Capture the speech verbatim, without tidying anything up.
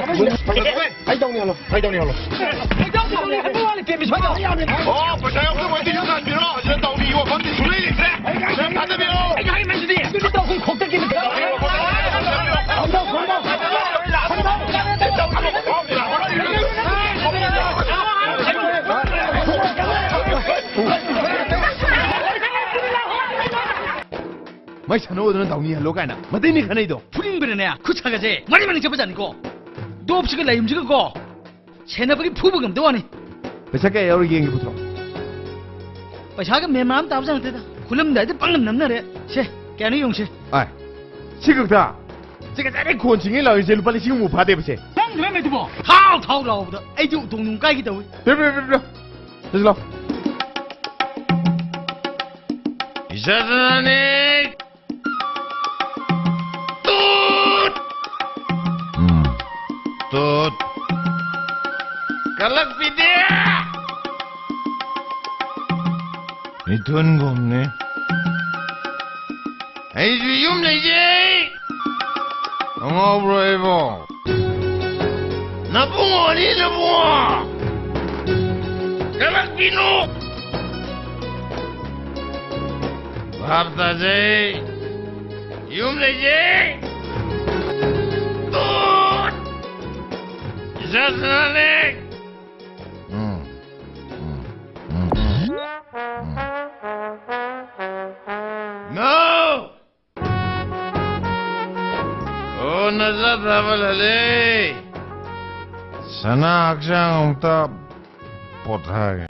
ꯀꯩꯗꯧꯅꯤ ꯍꯥꯏꯅꯣ? ꯀꯩꯗꯧꯅꯤ ꯍꯥꯏꯅꯣ? ꯑꯣ, ꯄꯩꯁꯥ ꯌꯥꯎꯗꯕ ꯑꯣꯏꯗꯤ ꯌꯨꯝ ꯍꯟꯕꯤꯔꯣ꯫ ꯁꯤꯗ ꯇꯧꯅꯤ ꯋꯥꯐꯝꯗꯤ ꯁꯨꯡꯂꯩ ꯂꯩꯇ꯭ꯔꯦ꯫ ꯄꯩꯁꯥ ꯊꯥꯗꯕꯤꯔꯣ꯫ ꯃꯩ ꯁꯥꯟꯅꯧꯗꯅ ꯗꯥꯎꯅꯤ ꯍꯜꯂꯣ ꯀꯥꯏꯅ ꯃꯇꯩꯅꯤ ꯈꯟꯅꯩꯗꯣ꯫ ꯐꯨꯅꯤꯡꯕꯅꯅꯦ ꯈꯨꯠ ꯁꯥꯒꯠꯁꯦ ꯃꯔꯤ ꯃꯔꯤ ꯆꯠꯄꯖꯥꯠꯅꯤꯀꯣ꯫ ꯗꯣꯞꯁꯤꯒ ꯂꯩꯔꯨꯝꯁꯤꯒꯀꯣ ꯁꯦꯟꯅꯕꯒꯤ ꯐꯨꯕ ꯉꯝꯗ ꯋꯥꯅꯤ꯫ ꯄꯩꯁꯥ ꯀꯌꯥ ꯌꯥꯎꯔꯤ ꯌꯦꯡꯒꯦ ꯄꯨꯊꯣꯔꯛꯑꯣ꯫ ꯄꯩꯁꯥꯒ ꯃꯦꯟ ꯃꯥꯟ ꯑꯃ ꯇꯥꯕꯖꯥꯠ ꯅꯠꯇꯦꯗ꯫ ꯈꯨꯂꯝꯗꯥꯏꯗ ꯄꯪꯅꯝ ꯅꯝꯅꯔꯦ꯫ ꯁꯦ, ꯀꯌꯥꯅꯣ ꯌꯦꯡꯉꯨꯁꯦ꯫ ꯑꯥꯏ, ꯁꯤ ꯈꯛꯇ? ꯁꯤ ꯉꯁꯥꯏꯗꯩ ꯈꯣꯟ ꯁꯤꯡꯉꯤ ꯂꯥꯎꯔꯤꯁꯦ ꯂꯨꯄꯥ ꯂꯤꯁꯤꯡ ꯑꯃꯨꯛ ꯐꯥꯗꯦꯕꯁꯦ꯫ ꯅꯪ ꯂꯣꯏꯃꯩꯗꯨꯕꯣ ꯊꯥꯎ ꯊꯥꯎ ꯂꯥꯎꯕꯗ ꯑꯩꯗꯤ ꯎꯇꯣꯡ ꯅꯨꯡ ꯀꯥꯏꯒꯦ ꯇꯧꯏ꯫ ꯄꯤꯔꯣ, ꯄꯤꯔꯣ, ꯄꯤꯔꯣ, ꯄꯤꯔꯣ꯫ ꯁꯤꯁꯤ ꯂꯥꯎ꯫ ꯏꯆꯥ ꯁꯅꯥꯅꯤꯛ! ꯇꯨꯠ! ꯎꯝ꯫ ꯇꯨꯠ! ꯀꯂꯛꯄꯤꯗꯦ! ꯃꯤꯊꯨꯟꯒꯨꯝꯅꯤ꯫ ꯑꯩꯁꯨ ꯌꯨꯝ ꯂꯩꯖꯩ꯫ ꯑꯉꯥꯎꯕ꯭ꯔꯣ ꯑꯩꯕꯣ? ꯅꯕꯨꯡꯉꯣꯅꯤ, ꯅꯕꯨꯡꯉꯣ! ꯀꯂꯛꯄꯤꯅꯨ! ꯚꯥꯞ ꯇꯥꯖꯩ꯫ ꯌꯨꯝ ꯂꯩꯖꯩ꯫ ꯇꯨꯠ! ꯏꯆꯥ ꯁꯅꯥꯅꯤꯛ! ꯎꯝ, ꯎꯝ, ꯎꯝ, ꯎꯝ꯫ ꯅꯣ! ꯑꯣ, ꯅꯆꯥ ꯊꯥꯕ ꯂꯥꯜꯂꯦ꯫ ꯁꯅꯥ ꯍꯛꯆꯥꯡ ꯑꯃꯨꯛꯇ ꯄꯣꯊꯥꯒꯦ꯫